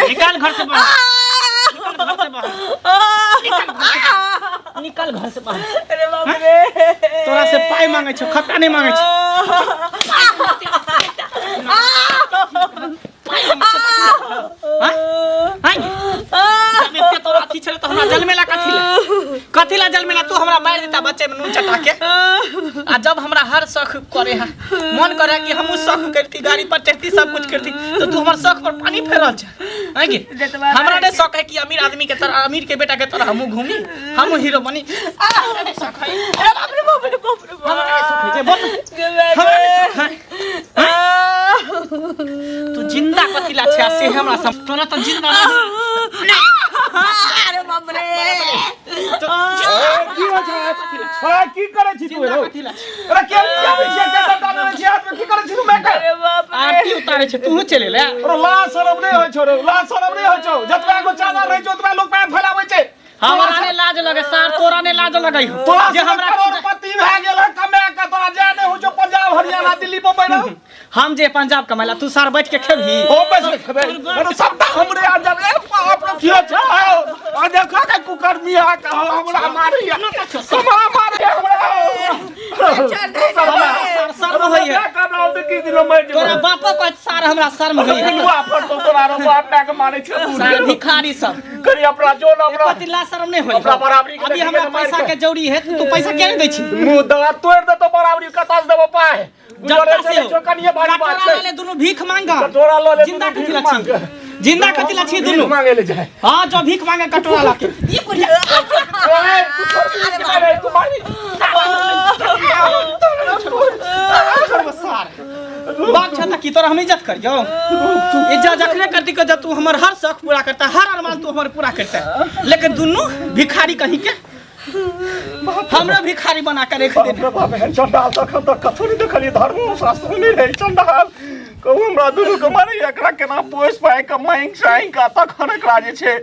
निकाल घर से बाहर, निकल घर से बाहर, निकल घर से बाहर। अरे बाप रे, तोरा से पाई मांगे छौ, खट्टा नहीं मांगे छौ। हाँ? हाँ? जब एते तोरा अथी छलै तऽ हमरा जलमेला कथी ला, कथी ला जलमेला? तू हमरा मारि देता बच्चे में नून चटा के। आ जब हमरा हर शौक करे है, मन करे कि हमहूँ शौक करती, गाड़ी पर चढ़ती, सब कुछ करती, तो तू हमर शौक पर पानी फेरल छै। हैं कि हमरा नहीं शौक है कि अमीर आदमी के तरह, अमीर के बेटा के तरह हमहूँ घूमी, हमहूँ हीरो बनी? हमरा नहीं शौक है। अरे बाप रे बाप रे बाप रे। हमरा नहीं शौक है जे, बोल। हमरा नहीं शौक है। तू जिंदा कथी ला छै से हमरा सम तोरा तो जिंदा नहीं। अरे बाप रे। तो की होइ छै? छोड़ा, की करै छी तू? जिंदा रौ कथी ला छै? अरे के की आबै छी? के डंडा लेने छी हाथमे? की करै छी तू मैं के? अरे बाप रे। आरती उतारे छै, तू चले ले। अरे लाज शरम नहि होइ छौ रे, लाज शरम नहि होइ छौ। जतबा एगो चादर रहै छौ ओतबा लोक पैर फैलाबै छै। हमरा ने लाज लगे सार, तोरा ने लाज लगे हो। तोरा जे हमरा करोड़पति भए गेल है कमा के, तोरा जाय नहि होइ छौ पंजाब, हरियाणा, दिल्ली, बम्बई रह। हम जे पंजाब कमाइला, तू सार बैठ के खेबही? हो बैठ के खेबै। अरे सबटा हमरे आ जाब। ए बाप रे, की छै? आ देखा के कुकर्मी आ के हमरा मारैया, हमरा मारैया हमरा। हमरा सार शर्म होइए। तोरा बापो कहत सार हमरा शर्म होइए। सार भिखारी सब करी अपना जो ना अपना एको ला शर्म नहीं होई। अपना बराबरी के अभी देखी हमरा के मारि पैसा के। के जरूरी है तो तू पैसा क्या नहीं दै छी? मुंह दांत तोड़ देतो, बराबरी कतऽ से देबो पाय? जनता से हो। कनिए भारी बात कटोरा छै। लऽ ले दुनू, भीख मांगा। कटोरा लऽ ले जिंदा दुनू, कथी ला भीख छी? मांग। जिंदा कथी ला छी भीख दुनू? मांगे ले जाए। हाँ, जो भीख मांगे कटोरा ला के। ई बुढ़िया। ओए, तू छोड़ दे, अरे, तू मारी। सार बाप छह की तोरा हम इज्जत करियो? इज्जत जखने करती के जब तू हमर हर शौक पूरा करता, हर अरमान तू हमर पूरा करता। लेकिन दुनू भिखारी कहीं के हमरा भिखारी बना के रख बाप देने। रे बाप, एहन चंडाल तखन तक कथो नहि देखलियै। धर्मो शास्त्र नहि रहै चंडाल। कहू, हमरा दुनू के मारे एकरा केना पोसि पाइ के मांगि चाँगि के तखन एकरा जे छै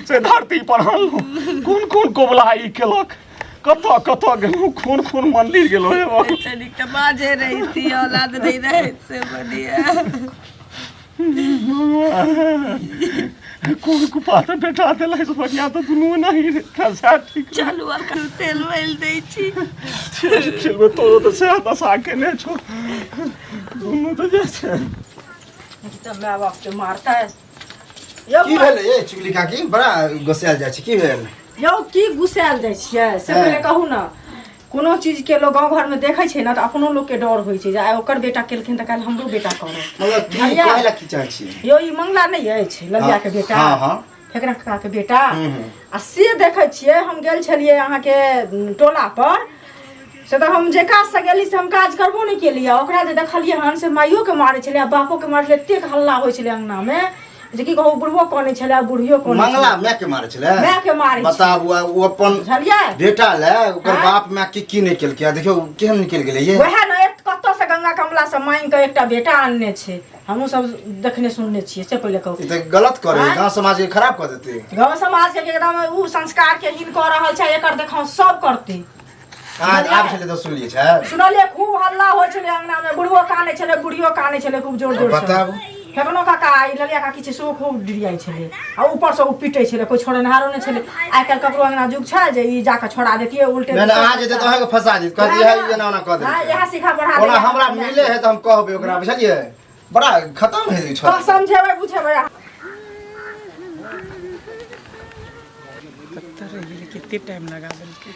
से धरती पर आनलहुँ। कोन कोन कोबला ई केलक, कतऽ कतऽ गेलहुँ, कोन कोन मंदिर गेलहुँ। हे बाबा। अच्छा नीक तऽ बाजे रही थी, औलाद नहीं रहे से बढ़िया। कोन कुपात बेटा देला से बढ़िया तऽ दुनू नहीं रहता, सएह ठीक। चलू, अखन तेल वेल दै छी। खेलबे तोरो तऽ सएह दशा केने छौ दुनू तऽ जे छै। तऽ माय बाप के मारता है यौ। की भेल ए चुगली काकी? बड़ा गोसायल जाइ छी, की भेल? यौ, की गुस्सायल जाइ छियै से हँ। पहिले कहू ने। कोनो चीज के लोग गाँव घर में देखै छै ने तऽ अपनो लोग के डर होइ छै जे आइ ओकर बेटा केलखिन तऽ काल्हि हमरो बेटा करत। मतलब की? भैया। कहै ला की चाहै छी? यौ, ई मंगला नहि अछि ललिया के बेटा? हाँ हाँ। फेकरा काका के बेटा। हम्म। आ से देखै छियै, हम गेल छलियै अहाँके टोला पर से तऽ हम जे काजसँ गेली से हम काज करबो नहि केलियै, ओकरा जे देखलियै हन से माइयोके मारै छलै आ बापोके मारै छलै। एतेक हल्ला होइ छलै अङ्गनामे जे की कहू, बुढ़बो कनै छलै आ बुढ़ियो कनै। मंगला माय के मारै छलै? माय के मारै छलै। बताबू, आ ओ अपन बुझलियै? बेटा ले ओकर आँय? बाप माय के की नहि केलकै, आ देखियौ केहन निकलि गेलै ये। वएह ने, एक कतऽसँ गंगा कमला से मांगि कऽ एकटा बेटा आनने छै, हमहूँ सब देखने सुनने छियै, से पहिले कहू। ई तऽ गलत करे आँय? गाँव समाज के खराब कऽ देतै। गाँव समाज के एकदम उ संस्कार के हीन कऽ रहल छै, एकर देखाव सब करतै। अहाँ आब छलै तऽ सुनलियै छै? सुनलियै, खूब हल्ला होइ छलै अंगना में, बुढ़बो कानै छलै, बुढ़ियो कानै छलै खूब जोर जोर से। बताबू। फेकनो काका आ ई ललिया काकी छै सेहो खूब डिरियाइ छलै आ ऊपर से ओ पीटै छलै, कोइ छोड़ेनहारो नहि छलै। आइ काल्हि ककरो अंगना जुग छै जे ई जाकऽ छोड़ा देतियै उल्टे? नहि नहि, अहाँ जेतै तऽ अहाँके फंसा देत, कहत इएह ई एना ओना कऽ हँ, देलकै। इएह सिखा पढ़ा ओना देलकै। हमरा मिले है तऽ हम कहबै ओकरा, बुझलियै? बड़ा खतम है ई तऽ छोरा। समझेबै बुझेबै। कतऽ रहि गेलै? कते टाइम लगा देलकै?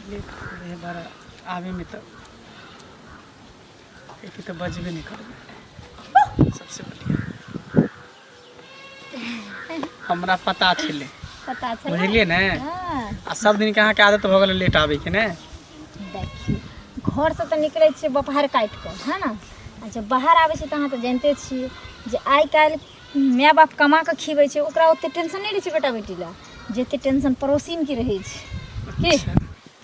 लेट हो गेलै बड़ा आबैमे, तऽ एते तऽ बजबे नहि करबै। सबसे बढ़िया हमरा पता छलै। पता छलै। बुझलियै ने? हँ। आ सब दिनके अहाँके आदत भऽ गेल लेट आबैके ने? देखी, घरसँ तऽ निकलै छियै बपहार काटि कऽ, है ने? आ जब बाहर आबै छियै तऽ अहाँ तऽ जानिते छियै जे आइ काल्हि माय बाप कमा कऽ खिबै छै, ओकरा ओते टेंशन नहि रहै छै बेटा बेटी लए जते टेंशन पड़ोसिनके रहै छै की।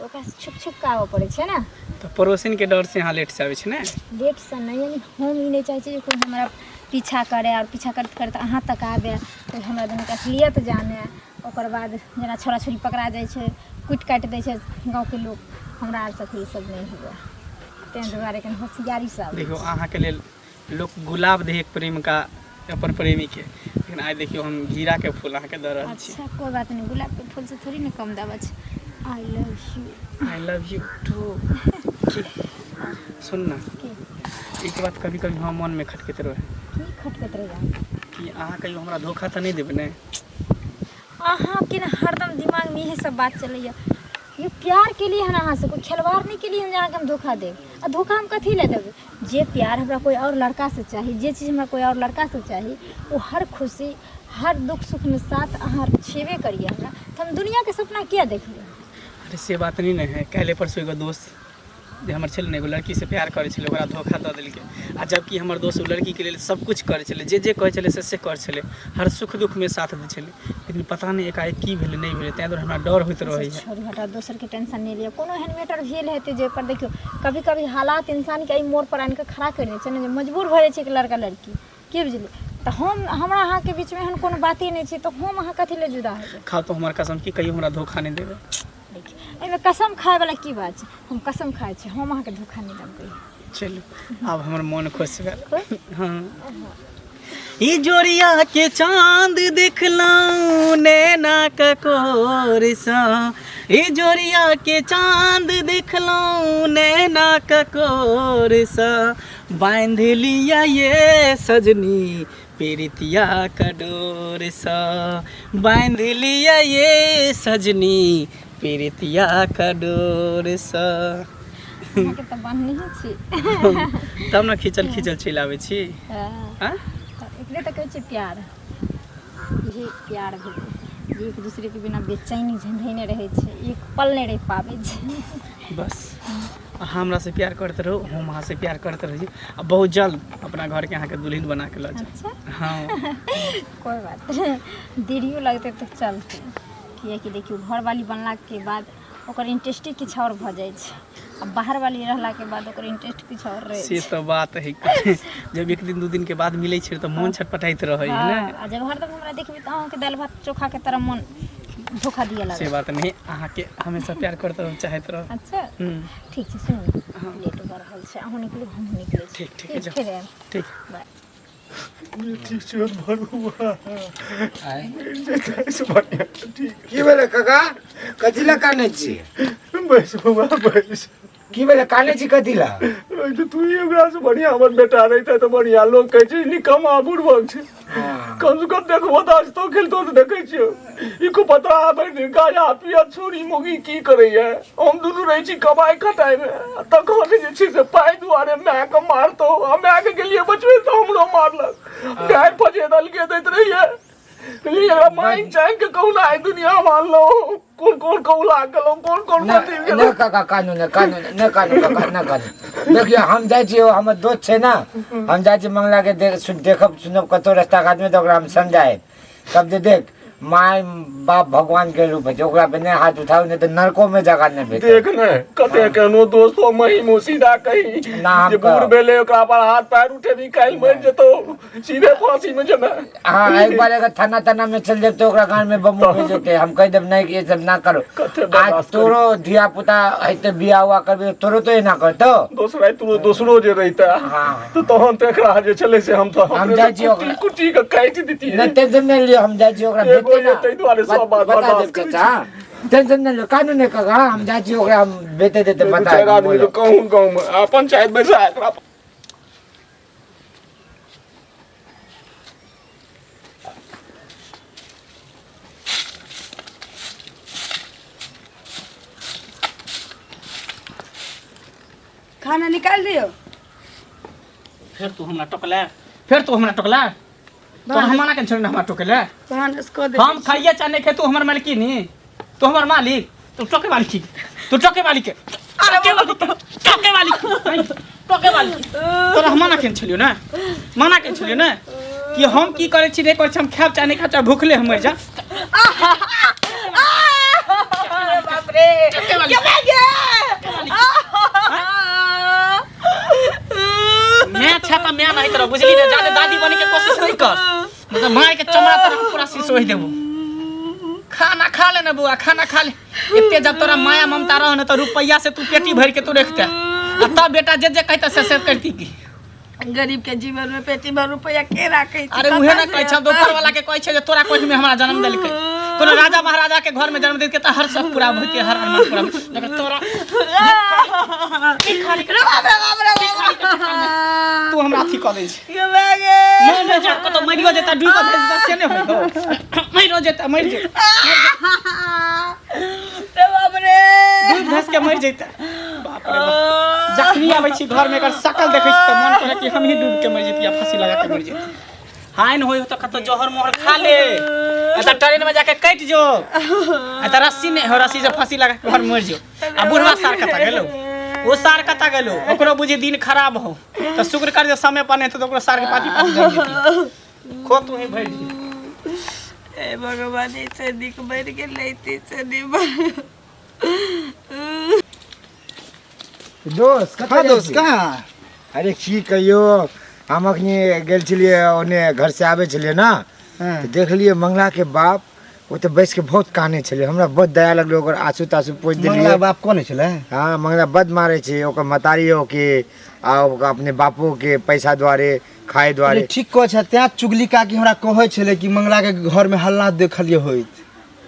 तऽ ओकरासँ छुप छुप कऽ आबऽ पड़ै छै ने। तऽ पड़ोसिनके डरसँ अहाँ लेटसँ आबै छी ने? लेटसँ नहि, यानी हम ई नहि चाहै छी जे कोइ हमरा पीछा करय आओर पीछा करैत करैत अहाँ तक आबय, कोइ हमरा दुनूके असलियत जानै। ओकर बाद जेना छोड़ा छोड़ी पकड़ा जाइ छै, कुटि काटि दै छै गाँवके लोक, हमरा आर सबके ई सब नहि हुए ताहि दुआरे कनि होशियारीसँ आबै। देखियौ, अहाँके लेल लोक गुलाब दे एक प्रेम का अपन प्रेमीके लेकिन आइ देखियौ हम घीराके फूल अहाँके दऽ रहल छी। अच्छा कोई बात नहीं, गुलाब के फूल से थोड़ी ना कम दावा छै। I love you. I love you too. की सुन ना, की? एक बात कभी कभी हम मनमे खटकैत रहै। की खटकैत रहिया? कि अहाँ कहियो हमरा धोखा तऽ नहि देबै ने? अहाँके ने हरदम दिमागमे इहे सब बात चलैया। ये प्यार के लिए है ना, अहाँ से कोई खिलवाड़ नहीं के लिए हम अहाँके हम धोखा देब। आ धोखा हम कथी लए देबै? जे प्यार हमरा कोई और लड़का से चाही, जे चीज़ हमरा कोई और लड़का से चाही, वो हर खुशी हर दुख सुख में साथ अहाँ छेबे करिए हमरा, तऽ हम दुनियाके सपना किया देखबै? अरे से बात नहीं ने है। काल्हि परसों एगो दोस्त जे हमर छलै ने, एगो लड़कीसँ प्यार करै छलै, ओकरा धोखा दऽ देलकै। आ जबकि हमर दोस्त ओ लड़कीके लेल सब किछु करै छलै, जे जे कहै छलै से से करै छलै, हर सुख दुखमे साथ दै छलै, लेकिन पता नहि एकाएक की भेलै नहि भेलै, ताहि दुआरे हमरा डर होइत रहैए। छोड़ू हटाउ, दोसरके टेंशन नहि लिअ। कोनो एहन मैटर भेल हेतै जे पर देखियौ कभी कभी हालात इंसानके एहि मोड़ पर आनिकऽ खड़ा करि दै छै ने, जे मजबूर भऽ जाइ छै कि लड़का लड़की, की बुझलियै? तऽ हम हमरा अहाँके बीचमे एहन कोनो बाते नहि छै, तऽ हम अहाँ कथी लए जुदा हेबै? खाउ तऽ हमर कसम कि कहियो हमरा धोखा नहि देबै। देखियौ एहिमे कसम खायवला की बात छै? हम कसम खाइ छी, हम अहाँके धोखा नहि देब कहियो। चलू आब हमर मोन खुश भेल। खुश? हँ। ई जोड़िया के चांद देखलहुँ नैना ककोरसँ, ई जोड़िया के चांद देखलहुँ नैना ककोरसँ, बान्हि लिअ ये सजनी प्रीतिया क डोरसँ, बान्हि लिअ ये सजनी प्रीतिया क डोरसँ। अहाँके तऽ बान्हनहे छी। तब ने खींचल खींचल चलि आबै छी। हँ। आँय? तऽ एकरे तऽ कहै छै प्यार। इहे प्यार भेलै जे एक दूसरेके बिना बेचैनी झंझैने रहै छै, एक पल नहि रहि पाबै छै। बस अहाँ हमरासँ प्यार करैत रहू, हम अहाँसँ प्यार करैत रही, आ बहुत जल्द अपना घरके अहाँके दुल्हन बना के लऽ जायब। अच्छा। हँ। कोइ बात नहि, देरियो लगतै तऽ चलतै, किएकि देखियौ घरवाली बनलाके बाद ओकर इंटरेस्टे किछु आओर भऽ जाइ छै, आ बाहरवाली रहलाके बाद ओकर इंटरेस्ट किछु आओर रहै से छै। तऽ बात है, जब एक दिन दू दिन के बाद मिलै छै तऽ मोन छटपटाइत रहै है ने। हँ, आ जब हरदम हमरा देखबै तऽ अहाँके दालि भात चोखाके तरह मोन धोखा दिअ से लागत। बात नहीं, अहाँके हमेशा प्यार करते रहू, चाहैत रहू। अच्छा। ठीक छै, सुनू ने, लेट भऽ रहल छै, अहूँ निकलू हमहूँ निकलै छी। ठीक ठीक, जाउ। फेर आयब। ठीक। बाय। ठीक छै बरुआ, से बढ़िआँ ठीक। की भेलै काका, कथी लए कानै छी? बैस बौआ बैस। की भेलै, कानै छी कथी लए? रहितै तू ही ओकरासँ बढ़िआँ हमर बेटा रहितै तऽ बढ़िआँ। लोक कहै छै निकम्मा बुड़बक छै, कम से कम देखबो तऽ हँसतो खेलतो तऽ देखै छियौ। ई कुपतरा भरि दिन गाजा पियत, छौरी मौगी की करैया। हम दुनू रहै छी कमाइ खटाइमे, आ तखन जे छै से पाइ दुआरे मायके मारतौ, आ मायके गेलियै बचबै तऽ हमरो मारलक, गारि फजे देलकै दैत रहियै। कहलियै एकरा मानि चानि के कहुना एहि दुनिया मे आनलहुँ, कोन कोन कौला गेलहुँ, कोन कोन नहि मन्दिर नहि गेलहुँ। काका कानू नहि, कानू नहि, नहि कानू काका नहि कानू। देखियौ हम जाइ छी, हमर दोस्त छै ने, हम जाइ छी मंगलाके देख देखब सुनब कतहु रस्ता घाटमे तऽ ओकरा हम समझायब तब जे देख माय बाप भगवान के रूप होइ छै, ओकरा पे नहि हाथ उठाउ, नहि तऽ नरको में जगह नहि भेटत। देख ने कते केहनो दोस्तो महीमो सीधा कही ना हम जे बूढ़ कहब। भेलै ओकरा पर हाथ पैर उठेबी काल्हि मरि जेतौ, सीधे फांसी में जेना। हाँ, एक बार अगर थाना ताना में चल जेतै ओकरा गान में बम हो जेतै। हम कहि देब नहीं कि ये सब ना करो। कते आज बर्दाश्त करी। तोरो धिया पुता हेतै बियाह उआ करबी तोरो तो एना करतौ। दोसरा तोरो दोसरो जे रहिता हाँ। तऽ तहन तऽ एकरा जे छलै से हम तऽ हम जाइ छी कुटी ओकरा। कुटी के काटि दितियै। नहीं टेंशन नहीं लियो, हम जाइ छी ओकरा एगो भेटतै ये ताहि दुआरे सब बात बता बर्दाश्त देब करै चाचा, हाँ। टेंशन नहीं लियो, कानू नहीं काका, हम जाइ छी ओकरा हम भेटे देते दू बता चारि देब, आदमी के बोलो। कहूँ गाँव में आ पंचायत बैसा एकरा। खाना निकालि दियौ। फेर तू हमरा टोकले, फेर तू हमरा टोकले, तोरा हम मना के छोड़ हमरा टोकले। भानस कऽ दे। हम खाइए चाहे नहीं खाए, तू हमर मालिकी नी, तू हमर मालिक, तू टोके वाली की, तू टोके वाली के, टोके वाली के, टोके वाली के, टोके वाली के। तोरा हम मना केने छलियौ ने, मना केने छलियौ ने कि हम की करै छी नहि करै छी, हम खायब चाहे नहीं खायब, चाहे भूखले हम मरि जा। अरे बाप रे, टोके वाली। के भाग गे? मैं अच्छा तऽ मैं नहीं तरह बुझली ने, जादे दादी बने के कोशिश नहीं कर, मतलब मार के चमड़ा तोरा पूरा सिसोहि देबो। खाना खा ले ना बुआ, खाना खा ले। एते जब तोरा माया ममता रह ने तऽ रुपैया से तू पेटी भरि के तू रखते, आ तब बेटा जे जे कहते से से करती की। गरीब के जीवन में पेटी भर रुपया के राखे छै? अरे उहे ना कहै छै, दोसर वाला के कहै छै जे तोरा कोख में हमरा जन्म देलकै। कोनो राजा महाराजा के घर में जन्म देलकै तऽ हर शौक पूरा होइते, हर अरमान पूरा होइते। लेकिन तोरा रे बाप रे बाप रे बाप। तू हमरा अथी कऽ दै छै। ये बागे। मर नहि जा, कतौ मरियो जेता, डूबि कऽ भेज देता से नहि होइतो। मरियो जेता, मरि जेता। रे बाप रे। डूबि धस के मरि जेता। बाप रे बाप। जखनी आबै छी घरमे एकर शकल देखै छी तऽ मन करे कि हमही डूबि के मरि जैती या फांसी लगा के मरि जैती। हाइन होय तऽ कतौ जहर मोहर खा ले, एतऽ ट्रेन में जाके कटि जो, एतऽ रस्सी नहि हो, रस्सी से फांसी लगा के घर मरि जो। आ बुढ़वा सार कतऽ गेलो, ओ सार कतऽ गेलो, ओकरो बुझी दिन खराब हो तऽ शुक्र कर जे समय पर नहि हेतौ तऽ ओकरो सार के पाती पाती लागि जेती। खो तू ही भरि जी। हे भगवान, ऐसे नीक मरि गेल रहिती से नीक। दोस्त कतऽ हाँ जाइ दोस्त छी? कहाँ? अरे की कहियो, हम अखनी गेल छलियै ओने घर से आबै छलियै ना, हाँ। तऽ देखलियै मंगला के बाप ओतऽ बैस के बहुत कानै छलै। हमरा बहुत दया लगलै, ओकर आंसू तांसू पोछि मंगला देलियै। बाप कोन छलै? हाँ, मंगला बद मारै छै ओकर मतारियो के आ ओकर अपने बापो के, पैसा दुआरे, खाए दुआरे। अरे ठीक कहै छै, तैं चुगली काकी हमरा कहै छलै कि मंगला के घर में हल्ला देखलियै होइत।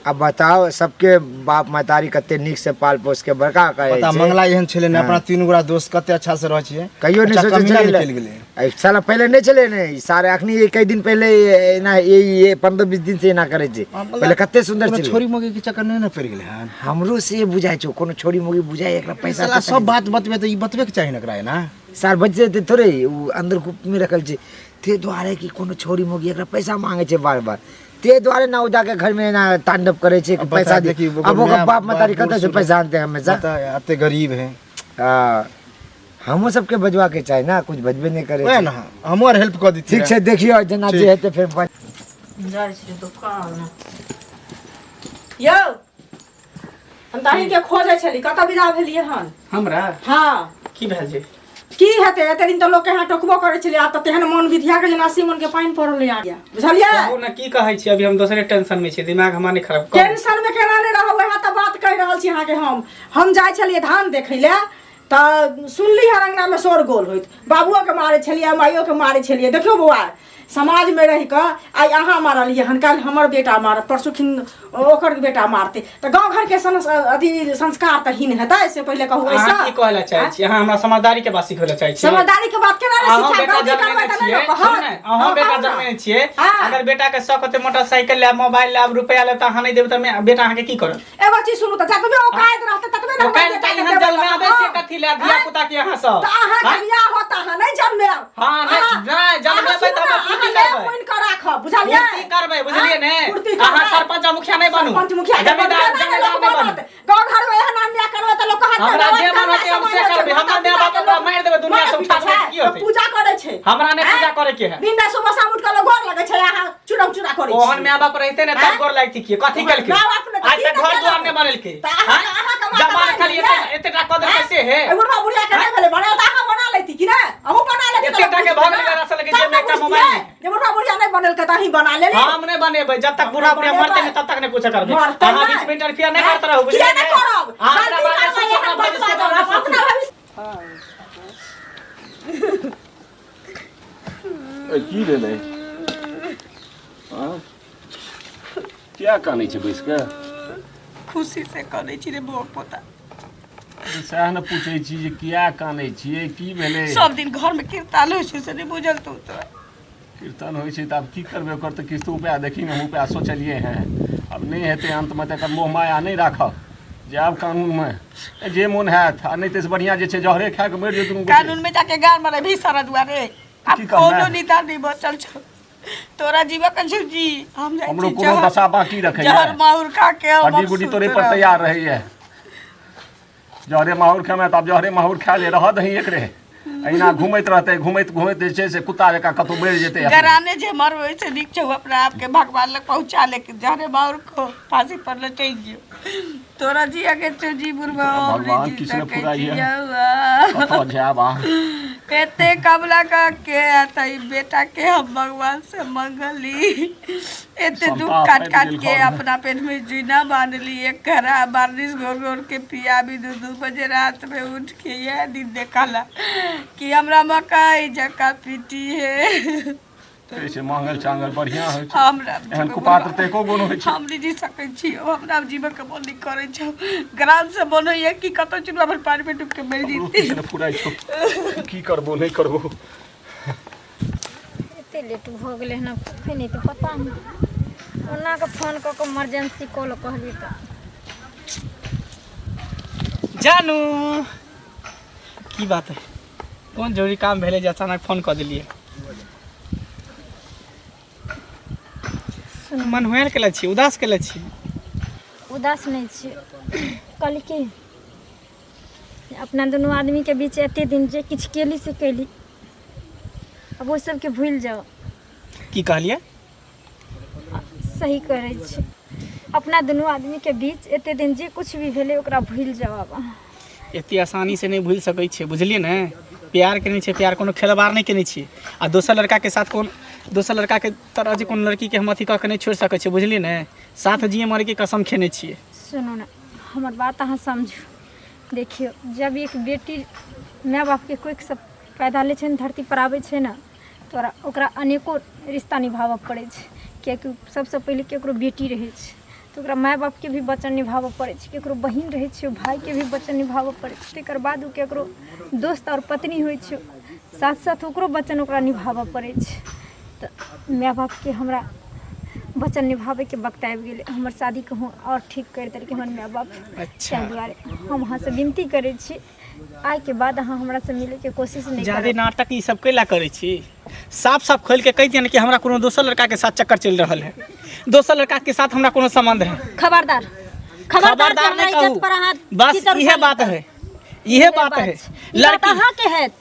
अब बताओ, सबके बाप महतारी कते नीक से पाल पोस के बड़का करे पता छै। मंगला एहन छलै ने, हाँ। अपना तीन गोरा दोस्त कते अच्छा से रहै छियै। कहियो नहीं अच्छा, सोचे कमीना छलै। निकलि गेलै। ए, साला पहिले नहीं छलै ने, ई सारे अखनी ये कई दिन पहिले एना ये 15-20 दिन से एना करे छै। हाँ, पहिले कते सुंदर कोनो छलै। छोरी मोगी के चक्कर नहीं ने पड़ि गेलै हन। हमरो से बुझाइ छौ, कोनो छोरी मोगी बुझाइ एकरा पैसा साला तैसा सब नहीं। बात बतबे तऽ ई बतबे के चाही ने एकरा एना। सार बच जेतै थोड़े, उ अंदर गुप्त में रखल छै। ते दुआरे कि कोनो छोरी मोगी एकरा पैसा मांगे छै बार बार, ते दुआरे ना उ जाके घर में ना तांडव करे छै कि अब पैसा बता दे। देखी, अब ओकर माय बाप महतारी बाप कतऽ से बूढ़ पैसा आनतै हमेशा? बता, एते गरीब है। हाँ, हमहूँ सबके बजवा के चाही ना, कुछ बजबे नहीं करे वएह छै। ना, हमहूँ आर हेल्प कऽ दैतियै। ठीक छै, देखियौ जेना जे ठीक। हेतै फेर जाइ छी दुकान। यौ, हम तऽ अहीँके खोजै छली, कतऽ विदा भेलियै हन? हमरा? हाँ। की भेल जे? की हेतै, एते दिन तऽ लोक यहाँ टोकबो करै छलै, आब तऽ तेहन मन विधिया के जेना 80 मन के पानि पड़ल यहाँ, बुझलियै? कहू ने की कहै छी, अभी हम दोसरे टेंशन में छी, दिमाग हमर नहीं खराब करू। टेंशन में केना नहि रहब, वएह तऽ बात कहि रहल छी अहाँके। हम जाइ छलियै धान देखै लए तऽ सुनली हर अंगना में शोर गोल होइत, बाबुओ के मारै छलियै, माइयो के मारै छलियै। देखियौ बौआ, समाज में रहि कऽ आइ अहाँ मारलियै हन, काल्हि हमर बेटा मारत, परसू खिन ओकर बेटा मारतै, तऽ गाँव घर के अथी संस्कार तऽ हीन हेतै, से पहिले कहू। अहाँ ऐसा की कहै लए चाहै छी? अहाँ हमरा समझदारी के बात सिखबै लए चाहै छी? समझदारी के बात केना नहि अहाँ सिखायब? बेटा गलती जन्मेने करबै तऽ नहि छियै, ने कहत। सुनू ने, अहाँ हँ, बेटा कहू ने। जन्मेने छियै। हाँ। अगर बेटा के शौक होतै मोटरसाइकिल लेब, मोबाइल लेब, रुपया लेब, तऽ अहाँ नहि देबै तऽ बेटा अहाँके की करत? एगो चीज सुनू तऽ, जतबे औकात रहतै ततबे ने ओकाल हमर तऽ बेटाके यहाँ देबै। जन्माबै हँ। छियै कथी लए धिया पुता के अहाँ सब? तऽ अहाँके आँय? बियाह होत, अहाँ नहि जन्मेब। हँ, नहि, नहि, जन्मेबै अहाँ सुनू तऽ ने, हमरा पूर्ति अहाँ करबै। लेब बुनि कऽ राखब, बुझलियै? पूर्ति करबै, बुझलियै ने? पूर्ति अहाँ करबै। सरपंच आ मुखिया नहि बनू। सरपंच मुखिया के जमींदार बनबै, जमींदार लोक नहि बनू। बनत। गाँव घर में एहन अन्याय करबै तऽ लोक कहत हमरा भगवान जे मन करबै, होतै हम से समाज करबै। होतै, हमर माय बाप ओकरा मारि देबै, दुनिया से उठा देबै, की लोक होतै? पूजा करै छै। हमरा नहि पूजा करे के है। दिन राति सुबह शाम उठि कऽ लोक गोर लगै छै, अहाँ चूड़म चूड़ा करै ओहन छी। माय बाप रहिते ने तब आँय? गोर लगती की? कथी केलकै? माय बाप ने तऽ आज की तक ने घर दुआर केलक? नहि बनेलकै। तऽ अहाँ आँय? अहाँके माता जमा बना खाली लेलियै? एते एते टा कऽ देलकै से हे? ए बुढ़वा बुढ़िया के नहि भेलै बनायल तऽ अहाँ बना लैती कि नहि? अहूँ बना लेती एते टा के भऽ गेलै रसल के जेब में एकटा मोबाइल नहि। जे बुढ़वा बुढ़िया नहि बनेलकै तऽ अहीं बना लेली। हम नहि बनेबै, जब तक बूढ़ा बुढ़िया मरतै नहि तब तक नहि कुछ करबै। मरतै अहाँ नहि। बीच में इंटरफियर नहि करते रहू, बुझलियै किया नहि ने? करब? अहाँ अपना गलती बारे करबै, सोचू, एहन अपना भविष्य के बात बारे बाजब, सोचू। अपना भविष्य ए, की भेलै? आँय? किया कानै छै बैस के? खुशी से करै छी रे बौआ पोता। सएह ने पूछै छी जे किया कानै छियै, की भेलै? सब दिन घर में कीर्तन होइ छै से नहि बुझल तू तो? कीर्तन होइ छै तऽ आब की करबै ओकर तऽ किछु उपाय देखी ने। हम उपाय सोचलियै हेँ, आब नहि हेतै अन्तमे तऽ एकर मोह माया नहि राखब, जायब कानूनमे जे मोन हैत, आ नहि ताहिसँ बढ़िआँ जे छै जहरे खाए कऽ मरि जेतै दुनू गोटे। कानून में जाके गाल मारे भी सारा दुआरे आब की कहबै? कोनो निदान नहीं बचल छौ तोरा। जीवक छौ जी, हम जाइ हमरो छी कोनो जहर- दशा बाकी रखैए? जहर माहुर खा के हम हड्डी अब गुड्डी सुत तोरे पर रहब। तैयार रहैए। जहरे माहुर खेमे तऽ आब जहरे माहुर खा ले, रहऽ दही एकरे, अहिना घुमैत रहतै, घुमैत घुमैत जे छै से कुत्ता जकाँ कतहु मरि जेतै अपने। गराने जे मरबै से नीक छौ, अपना आपके भगवान लग पहुँचा ले के जहरे माहुर खो, फांसी पर लटकि जियो। तोरा जिया के छौ जी बुढ़बा, हम भगवान नहि जी किछु ने सकै फुराइए। छियौ। कतऽ जायब आ एते कमला का के आता ई बेटा के हम भगवान से मंगली। एते दुख संताप काट आबि काट गेल के घरमे। अपना पेट में जीना बांधली, एक घड़ा बार्निश घोर घोर के पियाबी 2-2 बजे रात में उठ के यह दिन देखला कि हमरा मकई जका पीटी है। कहै छै मांगल चांगल बढ़िया होइ छै। हमरा एहन कुपात्र तऽ एको गो नहि होइ छै। हम नहि जी सकै छी, हमरा जीवक के मन नहि करै छै। ग्राम से मन होइए कि कतौ चुनवा भर पानि में डूब के मरि हमरो जेती। किछु नहि फुराइ छौ, की करबो नहि करबो। एते लेट भऽ गेलै हन, कखन एतै पता नहि। ओना कऽ फोन कऽ कऽ इमरजेंसी कॉल कहलियै तऽ जानू की बात है, कोन जरूरी काम भेलै जे अचानक फोन कऽ देलियै? मन हुएल केले छी, उदास केले छी? उदास नहि छी, कहली कि अपना दुनू आदमीके बीच एते दिन जे किछु केली से केली, आब ओहि सबके भूलि जाउ। की कहलियै? सही करै छी, अपना दुनू आदमीके बीच एते दिन जे किछु भी भेलै ओकरा भूलि जाउ आब अहाँ। एते आसानी से नहि भूलि सकै छियै, बुझलियै ने? प्यार केने छियै, प्यार कोनो खेलबाड़ नहि केने छियै। आ दोसर लड़काके साथ कोन दोसर लड़काके तरह जे कोनो लड़कीके हम अथी कऽ के नहि छोड़ि सकै छियै, बुझलियै ने? साथ जिए मरैके कसम खेने छियै। सुनू ने, हमर बात अहाँ समझू। देखियौ, जब एक बेटी माय बापके कोखिसँ पैदा लै छै ने, धरती पर आबै छै ने, तऽ ओकरा ओकरा अनेको रिश्ता निभाबऽ पड़ै छै। किएकि सबसँ पहिले ककरो बेटी रहै छै तऽ ओकरा माय बापके भी वचन निभाबऽ पड़ै छै, ककरो बहिन रहै छै भायके भी वचन निभाबऽ पड़ै छै, तकर बाद ओ ककरो दोस्त आओर पत्नी होइ छै, साथ साथ ओकरो वचन ओकरा निभाबऽ पड़ै छै। तऽ माय बापके हमरा वचन निभाबैके वक्त आबि गेलै। हमर शादी कहूँ आओर ठीक करि देलकै हमर माय बाप। अच्छा, ताहि दुआरे हम अहाँसँ विनती करै छी, आइके बाद अहाँ हमरासँ मिलैके कोशिश नहि ज्यादे करब। नाटक ई सब कैला करै छी? साफ साफ खोलि के कहि दिअ ने कि हमरा कोनो दोसर लड़का के साथ चक्कर चलि रहल है, दोसर लड़का के साथ हमरा कोनो संबंध है। खबरदार, खबरदार, खबरदार हमरा नहीं इज्जत कहू, पर अहाँ बस कीचड़ इहे उछाली बात करू। है, इहे बात है। ई बात लड़की अहाँके हैत,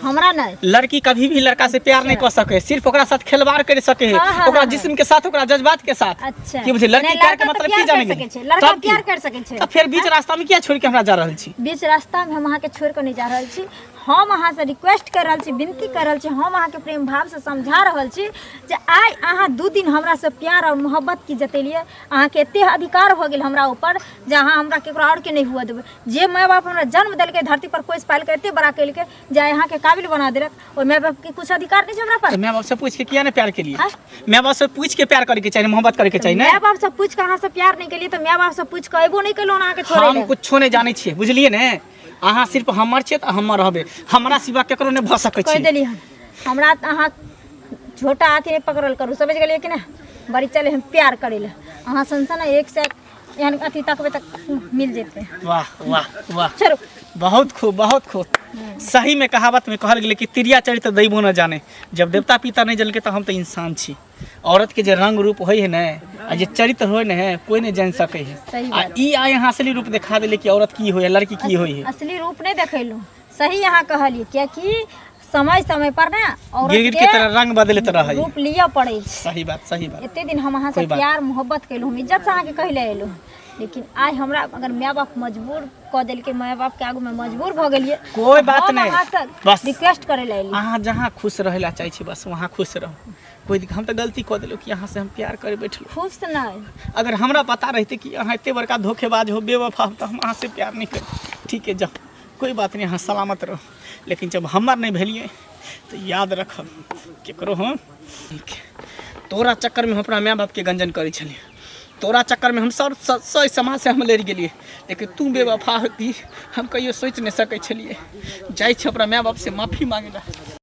हमरा नहि। लड़की कभी भी लड़का से प्यार नहीं कर सके, सिर्फ ओकरा साथ खिलवाड़ कर सके है। हाँ, हाँ, ओकरा हाँ, जिस्म के साथ, ओकरा जज्बात के साथ। अच्छा। की बुझे लड़की नहि, प्यार के लड़का तऽ मतलब की प्यार जाने कर गेलै? सकै छै, लड़का तब की? प्यार कर सकै छै। तऽ फेर बीच रास्ता में किया छोड़ के हमरा जा रहल छी? बीच रास्तामे हम अहाँके छोड़ि कऽ नहि जा रहल छी। हम अहाँसँ रिक्वेस्ट कर रहल छी, विनती कर रहल छी, हम अहाँके प्रेम भावसँ समझा रहल छी जे आइ अहाँ 2 दिन हमरासँ प्यार आओर मोहब्बत की जतेलियै, अहाँके एते अधिकार भऽ गेल हमरा ऊपर जे अहाँ हमरा केकरो आओरके नहि हुअ देबै। जे माय बाप हमरा जन्म देलकै, धरती पर पोसि पालि कऽ एते बड़ा केलकै जे आइ अहाँके काबिल बना देलक, ओहि माय बापके कुछ अधिकार नहि छै हमरा पर? तऽ माय बाप से पूछ के किया नहि प्यार केलियै? आँय? माय बाप से पूछ के प्यार करैके चाही, मोहब्बत करैके चाही ने? माय बाप से पूछि कऽ अहाँसँ प्यार नहि केलियै तऽ माय बाप से पूछि कऽ अयबो नहि केलहुँ अहाँके छोड़ै हम लए। कुछो नहि जानै छियै, बुझलियै ने? अहाँ सिर्फ हमर छियै तऽ हमर रहबै, हमरा सिवा केकरो नहि भऽ सकै कहि छै। देली हन, हमरा अहाँ छोटा हाथी नहि पकड़ल करू, समझि गेलियै कि नहि? बड़ी चले हम प्यार करै लए अहाँ सन सन एक से एक एहन अथी तकबै तऽ मिल जेतै। वाह वाह वाह, छोड़ू। बहुत खूब, बहुत खूब। सही में कहावत में कहल गेलै कि तिरिया चरित्र दैबो न जाने। जब देवता पिता नहीं जनलकै तऽ हम तऽ इंसान छी। औरत के जे रंग रूप होइ है ने आ जे चरित्र होइ ने है, कोई नहीं जान सकै है। सही आ बात। ई आइ अहाँ असली रूप देखा देलै कि औरत की होइ है, लड़की की होइ है। असली रूप नहि देखेलहुँ, सही अहाँ कहलियै, कियाकि समय समय पर ने औरत गिरगिट के तरह रंग बदलैत रहै, रूप लिअ पड़ै छै। सही बात, सही बात। एते दिन हम अहाँसँ कोई बात। प्यार मोहब्बत केलहुँ, हम इज्जतसँ अहाँके कहै लए एलहुँ, लेकिन आइ हमरा अगर माय बाप मजबूर कऽ देलकै, माय बापके आगूमे मजबूर भऽ गेलियै। कोई बात हम नहीं। अहाँसँ बस। रिक्वेस्ट करै लए एलियै। अहाँ जहाँ खुश रहै लए चाहै छी बस वहाँ खुश रहू। कोई दिक्कत, हम तऽ गलती कऽ देलहुँ कि अहाँ से हम प्यार करे बैठलहुँ। खुश नहि। अगर हमरा पता रहितै कि अहाँ एते बड़का धोखेबाज हो, बेवफा हो, तऽ हम अहाँ से प्यार नहीं करब। ठीक है, जाओ, कोई बात नहीं, अहाँ सलामत रहू। लेकिन जब हमर नहीं भेलियै तऽ याद रखब केकरो हम तोरा चक्करमे हम अपना माय बापके गंजन करै छलियै, तोरा चक्करमे हम सब सब समाज से हम लड़ि गेलियै, लेकिन तू बेवफा होती हम कहियो सोचि नहि सकै छलियै। जाइ छी अपना माय बापसँ माफी मांगे ला।